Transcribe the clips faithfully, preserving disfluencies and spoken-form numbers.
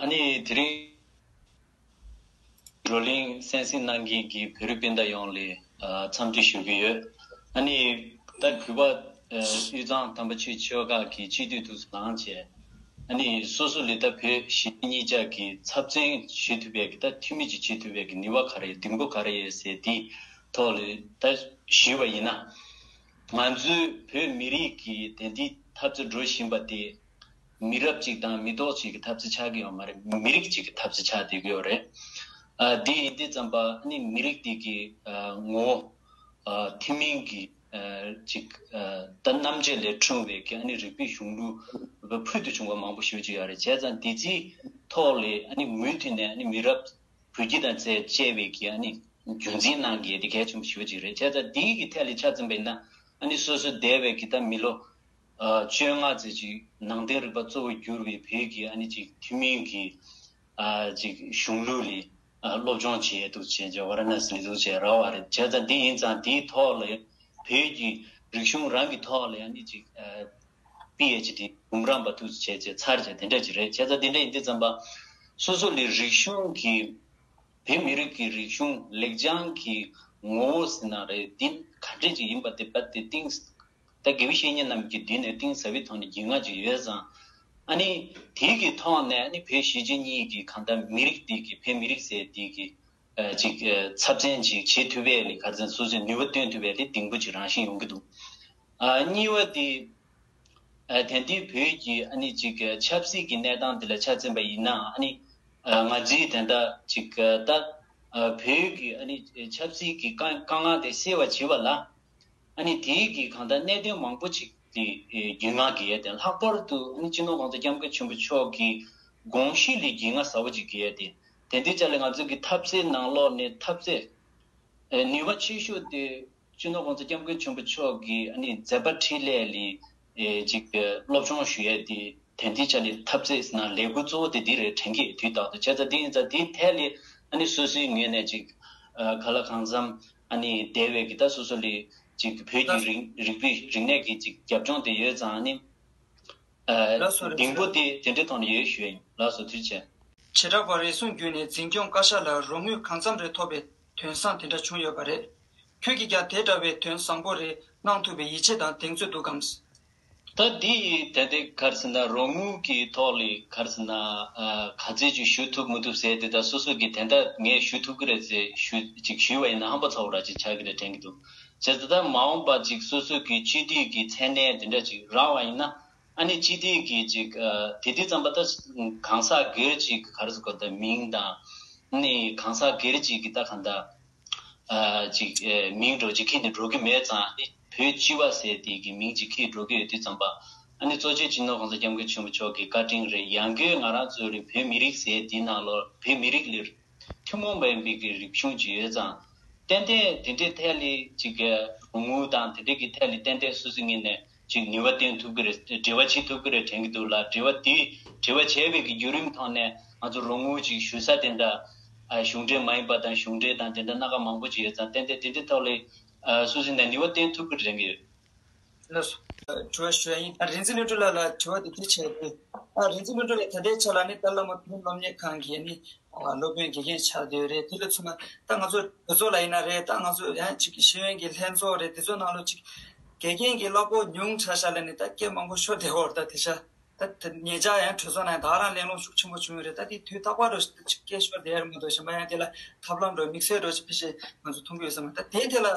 ཨ་ནི་དེ་རིང་བགྲོ་གླེང་གསན་གཟིགས་གནང་མཁན་གྱི་བོད་རིགས་སྤུན་ཟླ་ཡོངས་ལ་ཨ་འཚམས་འདྲི་ཞུ་གི་ཡོད། ཨ་ནི་ད་གུས་པ་ཨ་དབུས་གཙང་དམ་པ་ཆོས་ཆོལ་ཁ་གི་སྤྱི་འཐུས་དུ་ལངས་བྱས། ཨ་ནི་སོ་སོ་ལ་ད་བོད་གཞིས་བྱེས་གཉིས་ཆ་གི་ཚབ་མཚོན་བྱེད་ཐུབ་པའི་གི་ད་འཐུས་མི་ཅིག་བྱེད་ཐུབ་པའི་གི་ནུས་པ་ག་རེ་ཡོད། གདེང་སྤོབས་ག་རེ་ཡོད་ཟེར་དེའི་ཐོག་ལ་ད་ཞུས་པ་ཡིན་ན། ང་ཚོའི་བོད་མི་རིགས་ཀྱི་དེང་དུས་འཐབ་རྩོད་འགྲོ་བཞིན་པ་དེ། མི་རབས་གཅིག་དང་མི་ཐོག་གཅིག་གི་འཐབ་རྩོད་ཆགས་ཀྱི་ཡོད་མ་རེད། མི་རིགས་གཅིག་གི་འཐབ་རྩོད་ཆགས་བསྡད་ཀྱི་ཡོད་རེད། ཨ་འདི་ཡིན་དུས་ཙམ་པ་ཨ་ནི་མི་རིགས་འདི་གི་ཨ་ངོ་བོ་ཨ་ཐུན་མིན་གྱི་ཨ་ཅིག་ཨ་ད་རྣམ་དཔྱོད་ལས་འཁྲུངས་པའི་གི་ཨ་ནི་རིག་པའི་གཞུང་ལུགས་ཕུལ་དུ་བྱུང་བ་མང་པོ་ཞེ་པོ་ཅིག་ཡོད་རེད། བྱས་ཙང་འདི་ཚོའི་ཐོག་ལ་ཨ་ནི་མུ་མཐུད་ནས་ཨ་ནི་མི་རབས་བུ་རྒྱུད་དང་བཅས་བཅས་པའི་གི་ཨ་ནི་རྒྱུན་འཛིན་གནང་གི་འདི་གལ་ཆེན་པོ་ཞེ་པོ་ཅིག་རེད། བྱས་ཙང་འདི་གི་ཐད་ལ་ཆ་མཚོན་པ་ཡིན་ན་ཨ་ནི་སོ་སོ་འདས་པའི་གི་ད་མི་ལོ་ཨ་བཅོ་ལྔ་ཙམ་ཅིག་ནང་བསྟན་རིག་པ་གཙོ་བོ་གྱུར་བའི་བོད་ཀྱི་ཨ་ནི་ཅིག་ཐུན་མིན་གྱི་ཨ་ཅིག་གཞུང་ལུགས་ལ་ཨ་སློབ་སྦྱོང་བྱས་འདུག་བྱས་བྱས་ཝཱ་ར་ཎ་སི་ལ་འདུག་བྱས་རག་པ་རེད། བྱས་ཙང་འདི་ཡིན་ཙང་འདིའི་ཐོག་ལ་བོད་ཀྱི་རིག་གཞུང་རང་གི་ཐོག་ལ་ཨ་ནི་ཅིག་ཨ་པི་ཨེཆ་ཌི་འབུམ་རམས་པ་འདུག་བྱས་བྱས་ཚར་བྱས་དེ་འདྲ་ཅིག་རེད། བྱས་ཙང་འདི་འདྲ་ཡིན་དུས་ཙམ་པ་སོ་སོ་ལ་རིག་གཞུང་གི་བོད་མི་རིགས་ཀྱི་རིག་གཞུང་ལེགས་བྱང་གི་ངོ་བོ་ཟེར་ན་རེད། འདི་ག་འདྲས་ཅིག་ཡིན་པ་དེ་བ་དེ་གཏིང་ད་དགེ་བའི་བཤེས་གཉེན་རྣམས་ཀྱི་མདུན་ནས་གཏིང་ཟབ་པའི་ཐོག་ནས་རྒྱུས་མངའ་ཅིག་ཡོད་ཙང་། ཨ་ནི་དེའི་གི་ཐོག་ནས་ཨ་ནི་བོད་གཞིས་བྱེས་གཉིས་ཀྱི་གང་ལྟར་མི་རིགས་འདི་གི་བོད་མི་རིགས་ཟེར་འདི་གི་ཨ་ཅིག་ཨ་ཚབ་མཚོན་ཅིག་བྱེད་ཐུབ་པའི་ལས་ག་རེ་ཟེར་སོ་སོའི་ནུས་པ་བཏོན་ཐུབ་པའི་ལས་གདེང་སྤོབས་ཅིག་རང་བཞིན་ཡོང་གི་འདུག་ཨ་གཉིས་པ་དེ། ཨ་དེང་དུས་བོད་ཀྱི་ཨ་ནི་ཅིག་ཆབ་སྲིད་ཀྱི་གནས་སྟངས་འདི་ལ་ཆ་མཚོན་པ་ཡིན་ན་ཨ་ནི་ཨ་ང་ཚོའི་དེ་འདྲ་ཅིག་ད་ཨ་བོད་ཀྱི་ཨ་ནི་ཆབ་སྲིད་ཀྱི་དཀའ་དཀའ་ངལ་དེ་སེལ་བར་བྱེད་པ་ལ་ཨ་ནི་དེའི་གི་གང་ལྟར་གནད་དོན་མང་པོ་ཅིག་དེ་རྒྱུས་མངའ་གི་ཡོད་དེ། ལྷག་པར་དུ་ཨ་ནི་སྤྱི་ནོར་༸གོང་ས་༸སྐྱབས་མགོན་ཆེན་པོ་མཆོག་གི་དགོངས་གཞི་ལ་རྒྱུས་མངའ་ཟབ་པོ་ཅིག་གི་ཡོད་དེ། དེ་འདི་ཅག་ལ་ང་ཚོ་གི་འཐབ་རྩོད་ནང་ལོགས་ནས་འཐབ་རྩོད་ཨེ་ནུས་པ་ཆེ་ཤོས་དེ་སྤྱི་ནོར་༸གོང་ས་༸སྐྱབས་མགོན་ཆེན་པོ་མཆོག་གི་ཨ་ནི་མཛད་པ་འཕྲིན་ལས་ལ་ཨེ་ཅིག་ཨེ་སློབ་སྦྱོང་ཞུ་ཡས་དེ་དེ་འདི་ཆ་ལ་འཐབ་རྩོད་ཟེར་ན་ལས་འགུལ་གཙོ་བོ་དེ་འདི་རེད་དྲན་གི་དུས་རྟག་ཏུ། བྱས་ཙང་འདི་ཡིན་ཙང་འདིའི་ཐད་ལ་ཨ་ནི་སོ་སོའི་ངོས་ནས་ཅིག་ཨ་ག་ལ་གང་འཚམ་ཨ་ནི་འདས་པའི་གི་ད་སོ་སོ་ལ་ཅིག་བོད་ཀྱི་རིག་རིག་པའི་རིག་གནས་ཀྱི་ཅིག་རྒྱབ་ལྗོངས་དེ་ཡོད་ཙང་ཨ་ནི་ཨ་ལགས་སོ་རེད། གདེང་སྤོབས་དེ་དེ་འདྲའི་ཐོག་ནས་ཡོད་ཞུ་ཡ་ཡིན། ལགས་སོ་ཐུགས་རྗེ་ཆེ། བྱེ་བྲག་པ་རེ་ཟུང་བརྒྱུད་ནས་འཛིན་སྐྱོང་བཀའ་ཤག་ལ་རོགས་དངུལ་གང་འཚམ་རེ་ཐོབ་པའི་དོན་བཟང་དེ་འདྲ་བྱུང་ཡོད་པ་རེད། ཁྱོད་ཀྱིས་ཀྱང་དེ་འདྲ་བའི་དོན་བཟང་པོ་རེ་གནང་ཐུབ་པའི་ཡིད་ཆེས་དང་གདེང་ཚོད་འདུག་གམ། ད་འདི་ཡི་ད་ལྟའི་ག་རེ་ཟེར་ན་རོགས་དངུལ་གྱི་ཐོག་ལ་ག་རེ་ཟེར་ན་ཨ་ག་ཚོད་ཅིག་ཞུ་ཐུབ་མི་ཐུབ་ཟེར་དེ་ད་སོ་སོ་གིས་དེ་འདྲ་ངས་ཞུ་ཐུབ་ཀྱི་རེད་ཟེར་ཞུ་ཅིག་ཞུས་པ་ཡིན་ན་ཧམ་པ་ཚ་བོ་ར་ཅིག་ཆགས་ཀྱི་རེད་དྲན་གྱི་འདུག་བྱས་ཙང་ད་མ་འོངས་པ་ཅིག་སོ་སོ་གི་སྤྱི་འཐུས་ཀྱི་མཚན་གནས་དེ་འདྲ་ཅིག་རག་པ་ཡིན་ན། ཨ་ནི་སྤྱི་འཐུས་ཀྱི་ཅིག་ཨ་དེ་དུས་ཙམ་པ་ད་གང་ཟག་སྒེར་ཅིག་གི་ག་རེ་ཟེར་དགོས་ད་མིང་དང་ནི་གང་ཟག་སྒེར་ཅིག་གི་ད་གང་ད་ཨ་ཅིག་ཨེ་མིང་འགྲོ་ཅིག་ཁྱེར་ནས་འགྲོ་གི་མེད་ཙང་ནི་བོད་སྤྱི་པ་ཟེར་དེ་གི་མིང་ཅིག་ཁྱེར་འགྲོ་གི་ཡོད་དུས་ཙམ་པ་ཨ་ནི་གཙོ་ཆེ་སྤྱི་ནོར་༸གོང་ས་༸སྐྱབས་མགོན་ཆེན་པོ་མཆོག་གི་བཀའ་དྲིན་རེད། ཡང་སྒོས་ང་རང་ཚོའི་རིགས་བོད་མི་རིགས་ཟེར་དེའི་ནང་ལོགས་བོད་མི་རིགས་ལ་ཐུན་མོང་མ་ཡིན་པའི་གི་རིག་གཞུང་ཅིག་ཡོད་ཙང་། ཏན་ཏན་དེ་འདྲའི་ཐད་ལ་ཅིག་རོགས་དངུལ་དང་དེ་འདྲའི་གི་ཐད་ལ་ཏན་ཏན་སོ་སོའི་ངོས་ནས་ཅིག་ནུས་པ་བཏོན་ཐུབ་ཀྱི་རེད། འབྲེལ་བ་བྱེད་ཐུབ་ཀྱི་རེད་དྲན་གྱི་འདུག་ལ། འབྲེལ་བ་དེ་འབྲེལ་བ་བྱས་པའི་གི་བརྒྱུད་རིམ་ཐོག་ནས་ང་ཚོ་རོགས་དངུལ་ཅིག་ཞུ་ས་དེ་འདྲ་ཨ་གཞུང་འབྲེལ་མ་ཡིན་པ་དང་གཞུང་འབྲེལ་དང་དེ་འདྲ་སྣ་ཁ་མང་པོ་ཅིག་ཡོད་ཙང་ཏན་ཏན་དེ་འདྲའི་ཐོག་ལ་ཨ་སོ་སོའི་ནས་ནུས་པ་བཏོན་ཐུབ་ཀྱི་རེད་དྲན་གྱི་ཡོད། ལགས་སོ། དྲི་བ་ཞུ་ཡ་ཡིན། ཨ་རིག་འཛིན་ལྷུན་གྲུབ་ལགས་ལ་དྲི་བ་དེ་འདྲ་བྱས་ཏེ། ཨ་རིག་འཛིན་ལྷུན་གྲུབ་ལགས་ད་ལྟའི་ཆ་ལ་ནི་ཏཱ་ལའི་བླ་མ་བོད་སློབ་གཉེར་ཁང་གི་ནི་ཨ་སློབ་དཔོན་དགེ་རྒན་ཆགས་བསྡད་ཡོད་རེད། དེ་ལ་མཚོན་ན་ད་ང་ཚོ་བོད་ཚོགས་ལ་ཡིན་ན་རེད། ད་ང་ཚོ་ཡང་ཅིག་གི་ཤེས་ཡོན་གྱི་ལྷན་ཚོགས་རེད། དེ་ཚོ་ནང་ལོགས་ཅིག་དགེ་རྒན་གྱི་བསླབ་ཁོག་ཉུང་དྲགས་ཤག་ལབ་ནས་ད་སྐད་མང་པོ་ཤོར་བསྡད་ཡོད་རེད། ད་དེ་ཤག་ད་དེ་ཉེ་ཆར་ཡང་གྲོས་ཚོགས་ནང་ད་ག་རང་གླེང་སློང་ཤུགས་ཆེན་པོ་བྱུང་ཡོད་རེད། ད་དེ་དུས་རྟག་པར་འགྲོ་ཅིག་སྐད་ཤོར་བསྡད་ཡོད་རེད་མ་གཏོགས་གཞན་པ་ཡང་དེ་ལ་ཐབས་ལམ་འགྲོ་དམིགས་བསལ་འགྲོ་ཅིག་ཕལ་ཆེར་ང་ཚོ་མཐོང་གི་ཡོད་ས་མ་རེད། ད་དེའི་ཐད་ལ་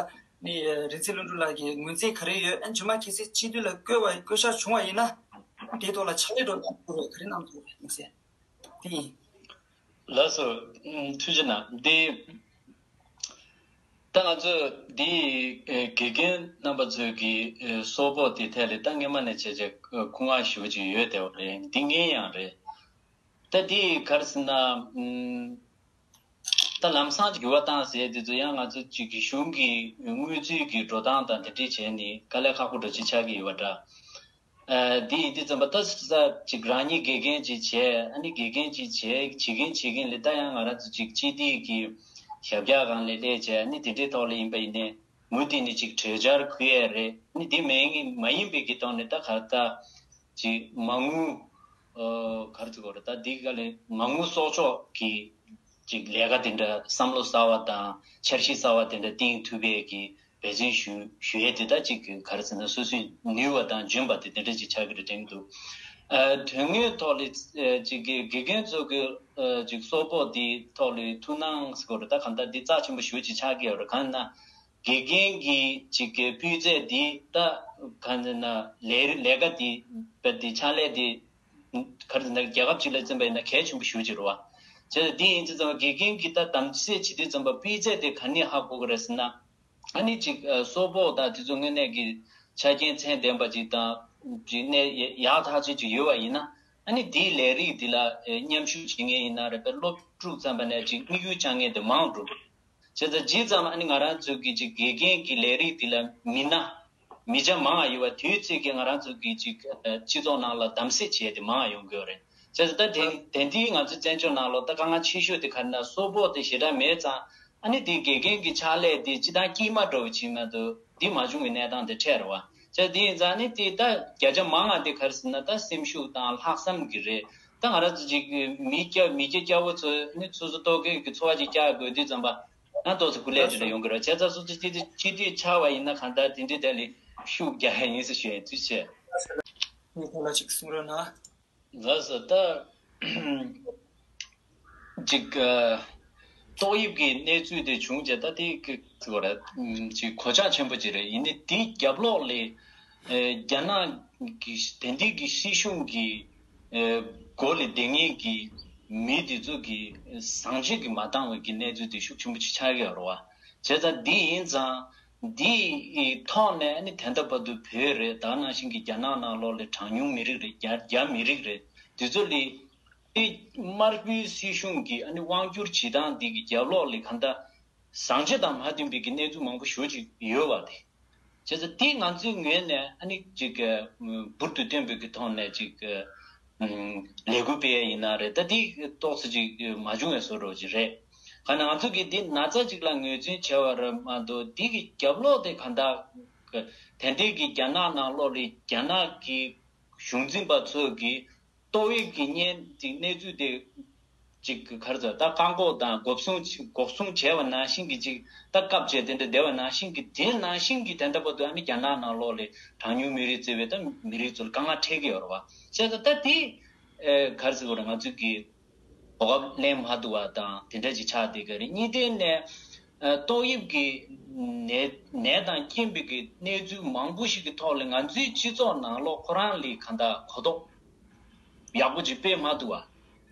ནི་རིག་འཛིན་ལྷུན་གྲུབ་ལགས་ཀྱི་ངོས་འཛིན་ག་རེ་ཡོད། ཨ་རྗེས་མ་གལ་སྲིད་སྤྱི་འཐུས་ལ་བསྐོས་པ་བསྐོས་གཤགས་བྱུང་བ་ཡིན་ན་དེའི་ཐོག་ལ་ཕྱག་ལས་འགྲོ་གནང་ཐུབ་རེད། ག་རེ་གནང་ཐུབ་རེད་དམིགས་བསལ་དེ་ཡིན། ལགས་སོ། ཐུགས་རྗེ་གནང་། འདི་ད་ང་ཚོ་འདི་ཨེ་དགེ་རྒན་རྣམ་པ་ཚོས་ཀྱི་ཨེ་གསོལ་ཕོགས་དེ་ཐད་ལ་ད་སྔོན་མ་ནས་བྱས་བྱས་ཨེ་སྐུ་ངལ་ཞེ་པོ་ཅིག་ཡོད་བསྡད་པ་རེད། འདི་ངེས་ཡང་རེད། ད་འདི་ག་རེ་ཟེར་ན་ཨམ། ད་ལམ་སང་འགྱུར་བ་བཏང་ཟེར་དེ་ཚོ་ཡང་ང་ཚོ་གཅིག་གི་གཞུང་གི་དངུལ་རྩིས་ཀྱི་འགྲོ་སྟངས་དང་དེ་འདྲས་བྱས་ནས་དཀའ་ལས་ཁག་པོ་འདྲ་ཅིག་ཆགས་ཀྱི་ཡོད་པ་འདྲ། ཨ་འདི་ཡིན་དུས་ཙམ་པ་ད་ས་གཅིག་རང་ཉིད་དགེ་རྒན་ཅིག་བྱས། ཨ་ནི་དགེ་རྒན་ཅིག་བྱས་བྱེད་ཀྱིན་བྱེད་ཀྱིན་ལས་ད་ཡང་ང་རང་ཚོ་གཅིག་སྤྱི་བདེ་གི་ཞབས་བཀྱག་སྒང་ལ་སླེབས་བྱས། ཨ་ནི་དེ་འདྲའི་ཐོག་ལ་ཡིན་པ་ཡིན་ནའི་མུ་མཐུད་ནས་ཅིག་གྲོས་འཆར་ཁུར་ཡས་རེད། ཨ་ནི་དེ་མིན་མ་ཡིན་པའི་གི་ཐོག་ནས་ད་ག་ད་ཅིག་མ་དངུལ་ ག་རེ་ཟེར་དགོས་རེད། ད་འདི་ག་ལས་མ་དངུལ་གསོག་འཇོག་གི་ཅིག་ལས་ཀ་དེ་འདྲ་བསམ་བློ་གསར་བ་དང་འཆར་གཞི་གསར་བ་དེ་འདྲ་བཏིང་ཐུབ་པའི་གི་འབད་བརྩོན་ཞུ་ཞུ་ཡས་དེ་ད་ཅིག་ག་རེ་ཟེར་ན་སོ་སོའི་ནུས་པ་དང་འཇོན་པ་དེ་དེ་འདྲ་ཅིག་ཆགས་ཀྱི་རེད་དྲན་གྱི་འདུག་ཨ་དོན་དངོས་ཐོག་ལ་ཨ་ཅིག་གི་དགེ་རྒན་ཚོ་གི་ཨ་ཅིག་གསོལ་ཕོགས་དེ་ཐོག་ལ་ཐུགས་སྣང་ཟེར་དགོས་རེད། ད་གང་ལྟར་འདི་རྩ་ཆེན་པོ་ཞེ་པོ་ཅིག་ཆགས་ཀྱི་ཡོད་རེད། གང་ཡིན་ན་དགེ་རྒན་གྱི་ཅིག་གི་སྤུས་ཚད་འདི་ད་གང་ཟེར་ན་ལས་རིགས་ལས་ཀ་འདི་དཔེ་འདི་ཕྱག་ལས་འདི་ག་རེ་ཟེར་ན་རྒྱལ་ཁབ་ཅིག་ལ་བརྩིས་པ་ཡིན་ན་གལ་ཆེན་པོ་ཞེ་པོ་ཅིག་རེད་བ། བྱས་ཙང་འདི་ཡིན་དུས་ཙམ་པ་དགེ་རྒན་གྱི་ད་གདམ་གསེས་བྱེད་དུས་ཙམ་པ་སྤུས་ཚད་དེ་ག་ནས་ཧ་གོ་གི་རེད་ཟེར་ན། ཨ་ནི་ཅིག་ཨ་གསོལ་ཕོགས་དང་དེ་ཚོ་དངོས་གནས་ཀྱི་ཆ་རྐྱེན་ཚད་ལྡན་པ་ཅིག་དང་ཅིག་གནས་ཡག་ཐག་ཆོད་ཅིག་ཡོད་པ་ཡིན་ན། ཨ་ནི་དེའི་ལས་རིགས་འདི་ལ་ཨེ་མཉམ་ཞུགས་བྱེད་མཁན་ཡིན་ན་རེད། དཔེ་སློབ་ཕྲུག་ཙམ་པ་ནས་ཅིག་དམིགས་ཡུལ་བཅངས་མཁན་དེ་མང་འགྲོ་གི་རེད། བྱས་ཙང་ཇི་ཙམ་ཨ་ནི་ང་རང་ཚོ་གི་ཅིག་དགེ་རྒན་གྱི་ལས་རིགས་འདི་ལ་མི་སྣ་མི་ཆ་མང་བ་ཡོད་པ་དུས་ཚོད་ཀྱིས་ང་རང་ཚོ་གི་ཅིག་ཨ་སྤྱི་ཚོགས་ནང་ལ་གདམ་གསེས་བྱས་ཏེ་མང་བ་ཡོང་གི་ཡོད་རེད། བྱས་ཙང་ད་དེ་དེ་འདིའི་ང་ཚོའི་བཙན་བྱོལ་ནང་ལོགས་ད་དཀའ་ངལ་ཆེ་ཤོས་དེ་ག་རེ་ན་གསོལ་ཕོགས་དེ་ཞེ་དྲག་མེད་ཙང་། ཨ་ནི་དེ་དགེ་རྒན་གྱི་ཕྱག་ལས་དེ་སྤྱི་བཏང་དཀྱུས་མ་འགྲོ་བ་ཅིག་མ་གཏོགས་འདི་མ་བྱུང་བའི་གནས་སྟངས་དེ་འཕྲད་རེད་བ། བྱས་དེ་ཡིན་ཙང་ནི་དེ་ད་བརྒྱ་ཆ་མང་བ་དེ་ག་རེ་ཟེར་ན་ད་སེམས་ཤུགས་དང་ལྷག་བསམ་གྱི་རེད། ད་ང་རང་ཚོ་ཅིག་མི་སྐྱ་མི་སྐྱ་སྐྱ་བོ་ཚོ་ནི་སོ་སོ་ལྟོ་གོས་ཀྱི་འཚོ་བ་ཅིག་བསྐྱལ་དགོས་དུས་ཙམ་པ་ང་ཏོག་ཙམ་སྐུ་ལས་དེ་འདྲ་ཡོང་གི་རེད། བྱས་ཙང་སོ་སོ་སྤྱི་སྤྱི་འཐུས་ཆགས་པ་ཡིན་ན་གང་ལྟར་དེ་འདྲའི་དེ་ལ་ཤུགས་རྒྱག་ཡ་ཡིན་ཟེར་ཞུ་ཡ་ཐུགས་རྗེ་ཆེ། ངས་ཁོང་ལ་ཅིག་གསུང་རོགས་གནང་། ལགས་སོ། ད་ཅིག་ཨ་ཏོག་དབྱིབས་ཀྱི་གནས་ཚུལ་དེ་བྱུང་རྗེས་ད་དེ་གི་ཟེར་བ་རེད། ཅིག་གོད་ཆག་ཆེན་པོ་ཅིག་རེད། ཡིན་ནའི་དེའི་རྒྱབ་ལོགས་ལ་ཨེ་རྒྱ་ནག་གི་དེ་འདྲའི་གི་སྲིད་གཞུང་གི་ཨེ་འགོ་ལ་བསྡད་མཁན་གྱི་མི་དེ་ཚོ་གི་བཟང་སྤྱོད་ཀྱི་མ་འདང་བའི་གི་གནས་ཚུལ་དེ་ཤུགས་ཆེན་པོ་ཅིག་ཆགས་ཀྱི་ཡོད་རེད་བ། བྱས་ཙང་འདི་ཡིན་ཙང་། འདིའི་ཐོག་ནས་ནི་ད་ལྟ་བར་དུ་བོད་རེད། ད་ག་ནང་བཞིན་གྱི་རྒྱ་ནག་ནང་ལོགས་ལ་གྲངས་ཉུང་མི་རིགས་རེད། རྒྱ་རྒྱ་མི་རིགས་རེད། དེ་ཚོ་ལ་དེ་དམར་པོའི་སྲིད་གཞུང་གི་ཨ་ནི་དབང་སྒྱུར་བྱེད་སྟངས་འདི་གི་རྒྱབ་ལོགས་ལ་གང་ལྟར་བཟང་སྤྱོད་དང་མ་མཐུན་པའི་གི་གནས་ཚུལ་མང་པོ་ཞེ་ཅིག་ཡོད་པ་དེ། བྱས་ཙང་དེ་ང་ཚོའི་ངོས་ནས་ཨ་ནི་ཅིག་འབུར་དུ་ཐོན་པའི་གི་ཐོག་ནས་ཅིག་ལས་འགུལ་སྤེལ་ཡ་ཡིན་ན་རེད། ད་དེ་ཏོག་ཙམ་ཅིག་མ་བྱུང་བའི་བཟོ་འདྲ་ཅིག་རེད། གང་ན་ང་ཚོ་གིས་འདི་ན་ཚ་ཅིག་ལ་ངོས་འཛིན་བྱས་པ་རེད་མ་གཏོགས་འདི་གི་རྒྱབ་ལོགས་དེ་གང་ལྟར་དེ་འདྲའི་གི་རྒྱ་ནག་ནང་ལོགས་ལ་རྒྱ་ནག་གི་གཞུང་འཛིན་པ་ཚོ་གིས་ཏོག་དབྱིབས་ཀྱི་གཉན་ཅིག་གནས་ཚུལ་དེ་ཅིག་ག་རེ་ཟེར་ད་བཀག་འགོག་དང་འགོག་སྲུང་འགོག་སྲུང་བྱས་པ་ནང་བཞིན་གྱི་ཅིག་ད་སྐབས་བྱས་དེ་འདྲ་བསྡད་པ་ནང་བཞིན་གྱི་དེ་ནང་བཞིན་གྱི་དེ་འདྲ་བར་དུ་ཨ་ནི་རྒྱ་ནག་ནང་ལོགས་ལ་གྲངས་ཉུང་མི་རིགས་བརྩི་བའི་ད་མི་རིགས་ཚོ་ལ་དཀའ་ངལ་འཕྲད་ཀྱི་ཡོད་རེད་བ། བྱས་ཙང་ད་དེ་ག་རེ་ཟེར་དགོས་རེད། ང་ཚོ་གི་གོ་སྐབས་ལེན་མ་ཐུབ་པ་དང་དེ་འདྲ་ཅིག་ཆགས་བསྡད་ཀྱི་རེད། གཉིས་ཐོག་ནས་ཨ་ཏོག་དབྱིབས་ཀྱི་ནད་ནད་དང་རྐྱེན་པའི་གི་གནས་ཚུལ་མང་པོ་ཞིག་གི་ཐོག་ལ་ང་ཚོའི་སྤྱི་ཚོགས་ནང་ལོགས་ཁོ་རང་ལ་གང་ལྟར་གོ་རྟོགས་ཡག་པོ་ཅིག་སྤེལ་མ་ཐུབ་པ།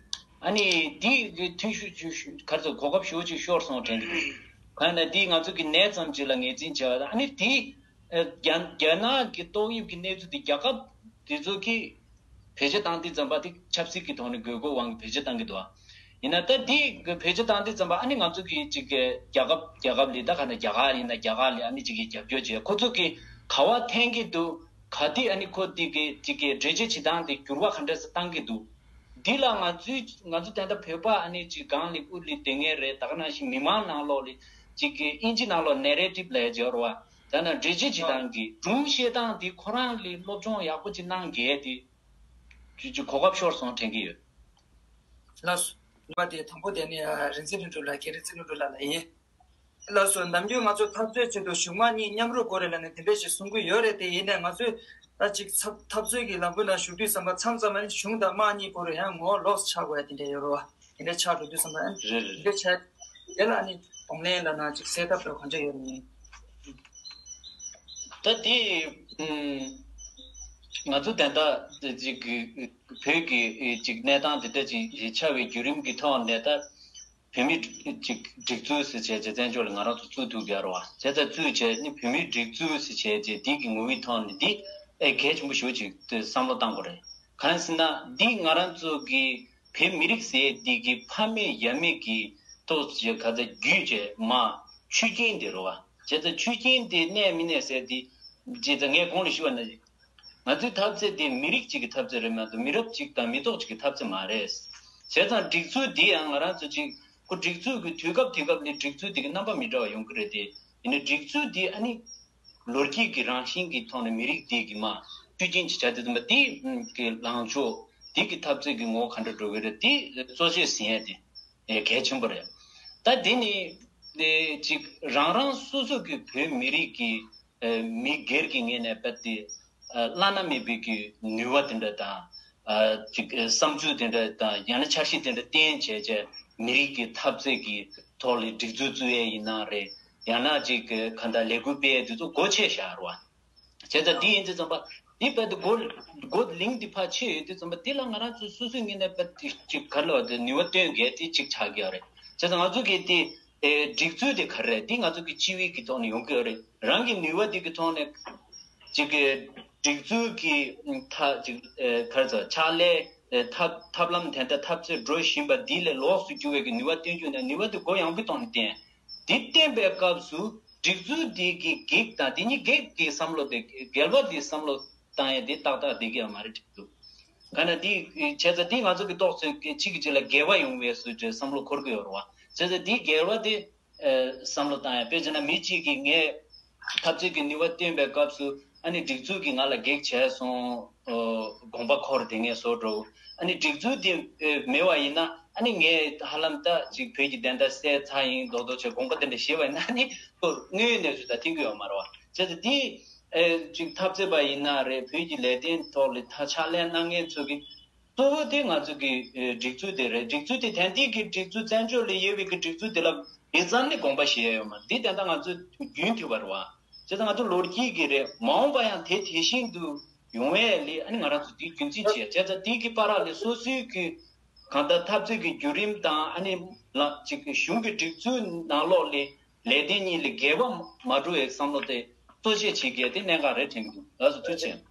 ཨ་ནི་འདི་གི་ཐོན་ཤུགས་ཅིག་ག་རེ་ཟེར་གོ་སྐབས་ཞེ་པོ་ཅིག་ཤོར་སོང་དྲན་གྱི་འདུག་གང་ན་འདི་ང་ཚོ་གི་ནད་ཙམ་ཅིག་ལ་ངོས་འཛིན་བྱས་པ་དང་། ཨ་ནི་འདི་ཨ་རྒྱ་རྒྱ་ནག་གི་ཏོག་དབྱིབས་ཀྱི་གནས་ཚུལ་འདི་རྒྱལ་ཁབ་དེ་ཚོ་གིས་བེད་སྤྱོད་བཏང་དུས་ཙམ་པ་དེ་ཆབ་སྲིད་ཀྱི་ཐོག་ནས་དགོས་མཁོ་དབང་གིས་བེད་སྤྱོད་བཏང་གི་འདུག་ཡིན་ན་ད་འདི་གི་བེད་སྤྱོད་བཏང་དུས་ཙམ་པ་ཨ་ནི་ང་ཚོ་གི་ཅིག་གི་རྒྱལ་ཁབ་རྒྱལ་ཁབ་ལ་ད་ག་ན་རྒྱ་གར་ཡིན་ན་རྒྱ་གར་ལ་ཨ་ནི་ཅིག་གི་རྒྱབ་སྐྱོར་བྱས། ཁོ་ཚོ་གིས་ག་བ་འཐེན་གྱི་འདུག་ག་དུས་ཨ་ནི་ཁོ་འདི་གི་ཅིག་གི་འགྲེལ་བརྗོད་བྱེད་སྟངས་དེ་འགྱུར་བ་ག་འདྲ་ཞིག་བཏང་གི་འདུག་འདི་ལ་ང་ཚོའི་ང་ཚོ་ད་ལྟ་བོད་པ་ཨ་ནི་ཅིག་སྒང་ལ་དབུ་ལ་བསྡད་མཁན་རེད། ད་ག་ནང་བཞིན་མི་མང་ནང་ལོགས་ལ་ཅིག་གི་ཨིན་ཇི་ནང་ལོགས་ནེ་རེ་ཊིབ་ལབ་ཡ་ཅིག་ཡོད་རེད་བ། ད་ནང་འགྲེལ་བརྗོད་བྱེད་སྟངས་ཀྱི་སྒྲུང་བཤད་སྟངས་འདི་ཁོ་རང་ལ་སློབ་སྦྱོང་ཡག་པོ་ཅིག་གནང་གལ་ཏེ་ཅིག་ཅིག་གོ་སྐབས་ཤོར་སོང་དྲན་གྱི་ཡོད། ལགས་སོ། ནུས་པ་དེ་དང་པོ་དེ་ནི་ཨ་རིག་འཛིན་ལྷུན་གྲུབ་ལགས། རྒན་རིག་འཛིན་ལྷུན་གྲུབ་ལགས་ལ་ཡིན། ལགས་སོ། ནམ་རྒྱུན་ང་ཚོ་འཐབ་རྩོད་ཆེད་དུ་གཞུང་དམངས་གཉིས་མཉམ་རུབ་དགོས་རེད་ལབ་ནས་དེ་འདྲ་ཞིག་གསུང་གི་ཡོད་རེད་དེ། ཡིན་ནའི་ང་ཚོས་ད་ཅིག་འཐབ་འཐབ་རྩོད་ཀྱི་ལམ་བུ་ནང་ཞུགས་དུས་ཙམ་པ་མཚམས་མཚམས་ཨ་ནི་གཞུང་དང་དམངས་གཉིས་བར་ཡང་ངོ་ལོག་ཆགས་དགོས་ཡ་དེ་འདྲ་ཡོད་རེད་བ། དེ་འདྲ་ཆགས་འགྲོ་དུས་ཙམ་པ་ཨ་ནི་རེད་རེད། དེ་འདྲ་ཆགས་དེ་ལ་ཨ་ནི་གདོང་ལེན་ལབ་ན་ཅིག་སེལ་ཐབས་ལ་གང་ཅི་ཡོད་མིན། ད་དེ་ཨུམ་ང་ཚོ་ད་ལྟ་ཅིག་བོད་ཀྱི་ཅིག་གནས་སྟངས་དེ་འདྲ་ཅིག་ཆགས་པའི་བརྒྱུད་རིམ་གྱི་ཐོག་ནས་ད། བོད་མིའི་ཅིག་སྒྲིག་འཛུགས་ཟེར་བྱས་རྗེས་བཙན་བྱོལ་ལ་ང་རང་ཚོ་བཙུགས་ཐུབ་ཀྱི་ཡོད་རེད་བ། བྱས་ཙང་བཙུགས་བྱས་ནི་བོད་མིའི་སྒྲིག་འཛུགས་ཟེར་བྱས་རྗེས་འདི་གི་ངོ་བོའི་ཐོག་ནས་འདི་ཨེ་གལ་ཆེན་པོ་ཞེ་པོ་ཅིག་བསམ་བློ་བཏང་དགོས་རེད། གང་ཡིན་ཟེར་ན་འདི་ང་རང་ཚོ་གི་བོད་མི་རིགས་ཟེར་འདི་གི་ཕ་མེས་ཡ་མེས་ཀྱི་ཐོག་ཅིག་ག་ཚ་བརྒྱུད་བྱས་མ་ཆོས་རྒྱུན་འདི་རེད་བ། བྱས་ཙང་ཆོས་རྒྱུན་འདི་གནས་མི་གནས་ཟེར་འདི་བྱས་ཙང་ངས་གོང་ལ་ཞུས་པ་ནང་བཞིན། ང་ཚོའི་འཐབ་རྩོད་དེ་མི་རིགས་གཅིག་གི་འཐབ་རྩོད་རེད་མ་གཏོགས་མི་རབས་གཅིག་དང་མི་ཐོག་གཅིག་གི་འཐབ་རྩོད་མ་རེད། བྱས་ཙང་སྒྲིག་འཛུགས་འདི་ཡང་ང་རང་ཚོ་གཅིག་ཁོ་སྒྲིག་འཛུགས་ཀྱི་དུས་སྐབས་དུས་སྐབས་ལ་སྒྲིག་འཛུགས་འདི་གི་རྣམ་པ་མི་འདྲ་བ་ཡོང་གི་རེད་དེ། ཡིན་ནའི་སྒྲིག་འཛུགས་འདི་ཨ་ནི་ལོ་རྒྱུས་ཀྱི་རང་བཞིན་གྱི་ཐོག་ནས་མི་རིགས་འདི་གི་མ་ཤུགས་རྐྱེན་ཅིག་བྱ་དེ་དུ་མ་འདི་གི་ལངས་ཕྱོགས་ དེ་གི་འཐབ་རྩོད་ཀྱི་ངོ་བོ་ག་འདྲ་འགྲོ་གི་རེད། དེ་གཙོ་ཆེ་ཟིན་ཡ་དེ་གལ་ཆེན་པོ་རེད། ད་དེ་ནི་ཅིག་རང་རང་སོ་སོ་གི་བོད་མི་རིགས་ཀྱི་མི་སྒེར་གྱི་ངོས་ནས་རྦད་དེ་བླ་ན་མེད་པའི་གི་ནུས་པ་དེ་འདྲ་དང་། ཅིག་བསམ་ཚུལ་དེ་འདྲ་དང་ཡང་ན་འཆར་གཞི་དེ་འདྲ་བཏོན་བྱས་བྱས་མི་རིགས་ཀྱི་འཐབ་རྩོད་ཀྱི་ཐོག་ལ་སྒྲིག་འཛུགས་བཙུགས་ཡས་ཡིན་ན་རེད། ཡང་ན་ཅིག་ག་ད་ལས་འགུལ་སྤེལ་ཡས་དེ་ཚོ་སྒོ་ཕྱེ་བཞག་རེད་བ། བྱས་ཙང་འདི་ཡིན་དུས་ཙམ་པ་འདི་རྦད་དེ་སྒོ་སྒོ་གླིང་འདི་ཕར་ཕྱེ་ཡོད་དུས་ཙམ་པ་འདི་ལ་ང་རང་ཚོ་སོ་སོའི་ངོས་ནས་རྦད་དེ་ཅིག་ག་རེ་ལབ་དེ་ནུས་པ་བཏོན་གལ་དེ་ཅིག་ཆགས་ཀྱི་ཡོད་རེད། བྱས་ཙང་ང་ཚོ་གི་དེ་སྒྲིག་འཛུགས་དེ་ག་རེ་རེད། འདི་ང་ཚོ་གི་སྤྱི་བའི་གི་ཐོག་ནས་ཡོང་གི་ཡོད་རེད། རང་གི་ནུས་པ་འདི་གི་ཐོག་ནས་ཅིག་གི་སྒྲིག་འཛུགས་ཀྱི་ཐ་ཅིག་ག་རེ་ཟེར་ཕྱག་ལས་ཐབས་ཐབས་ལམ་དེ་འདྲ་འཐབ་རྩོད་འགྲོ་བཞིན་པ་འདི་ལས་ལོགས་སུ་གྱུར་བའི་གི་ནུས་པ་བཏོན་རྒྱུ་ནས་ནུས་པ་དེ་སྒོ་ཡངས་པོའི་ཐོག་ནས་བསྟན། འདི་བསྟན་པའི་སྐབས་སུ་སྒྲིག་འཛུགས་འདི་གི་གེགས་དང་དེ་གཉིས་གེགས་ཀྱི་བསམ་བློ་དེ་འགལ་བ་འདི་བསམ་བློ་བཏང་ཡས་འདི་ཏག་ཏག་བསྡད་ཀྱི་ཡོད་མ་རེད་སྒྲིག་འཛུགས། ག་ན་འདི་བྱས་ཙང་འདི་ང་ཚོ་གི་ཏོག་ཙམ་གཅིག་གིས་གཅིག་ལ་འགལ་བ་ཡོང་བའི་བཟོ་འདྲའི་བསམ་བློ་འཁོར་གྱི་ཡོད་རེད་བ། བྱས་ཙང་འདི་འགལ་བ་དེ་བསམ་བློ་བཏང་ཡ། དཔེ་བྱས་ན་མི་གཅིག་གིས་ངས་འཐབ་རྩོད་ཀྱི་ནུས་པ་བཏོན་པའི་སྐབས་སུ་ཨ་ནི་སྒྲིག་འཛུགས་ཀྱིས་ང་ལ་གེགས་བྱས་སོང་། དགོངས་པ་འཁོར་དེ་ངས་བཟོ་འགྲོ། ཨ་ནི་སྒྲིག་འཛུགས་དེ་མེད་པ་ཡིན་ན་ཨ་ནི་ངས་ཧ་ལམ་ད་ཅིག་བོད་ཀྱི་བདེན་མཐའ་གསལ་ཚར་ཡིན་མདོག་མདོག་བྱས་དགོངས་པ་དེ་འདྲ་བཞེས་པ་ཡིན་ན་ཨ་ནི་ཁོ་དངོས་ཡོད་གནས་ཚུལ་དང་མཐུན་གྱི་ཡོད་མ་རེད་བ། བྱས་ཙང་དེ་ཅིག་འཐབ་རྩོད་པ་ཡིན་ན་རེད། བོད་ཀྱི་ལས་དོན་ཐོག་ལ་ད་ཕྱག་ལས་གནང་མཁན་ཚོ་གི་གཙོ་བོ་དེ་ང་ཚོ་གི་ཨེ་སྒྲིག་འཛུགས་དེ་རེད། སྒྲིག་འཛུགས་དེ་དེང་དུས་ཀྱི་སྒྲིག་འཛུགས་བཙན་བྱོལ་ལ་ཡོད་པའི་གི་སྒྲིག་འཛུགས་དེ་ལ་དེ་ཙམ་ནས་དགོངས་པ་བཞེས་ཡ་ཡོད་མ་རེད། དེ་ད་ལྟ་ང་ཚོ་རྒྱུན་མཐུད་པ་རེད་བ། བྱས་ཙང་ང་ཚོ་ལོ་རྒྱུས་ཀྱི་རེད། མ་འོངས་པ་ཡང་དེ་དེ་བཞིན་དུ་ཡོང་ཡས་ལ་ཨ་ནི་ང་རང་ཚོ་དེ་རྒྱུན་འཛིན་བྱེད་ཡ། བྱས་ཙང་དེ་གི་བར་ལ་སོ་སོའི་གི་གང་ལྟར་འཐབ་རྩོད་ཀྱི་བརྒྱུད་རིམ་དང་ཨ་ནི་ལ་ཅིག་གཞུང་གི་སྒྲིག་འཛུགས་ནང་ལོགས་ལ་ལས་དོན་གཉིས་ལ་འགལ་བ་མ་འགྲོ་བའི་བསམ་བློ་དེ་གཙོ་ཆེ་བྱེད་དགོས་དེ་གནད་འགག་རེད་དྲན་གྱི་འདུག་ལགས་སོ། ཐུགས་རྗེ་ཆེ།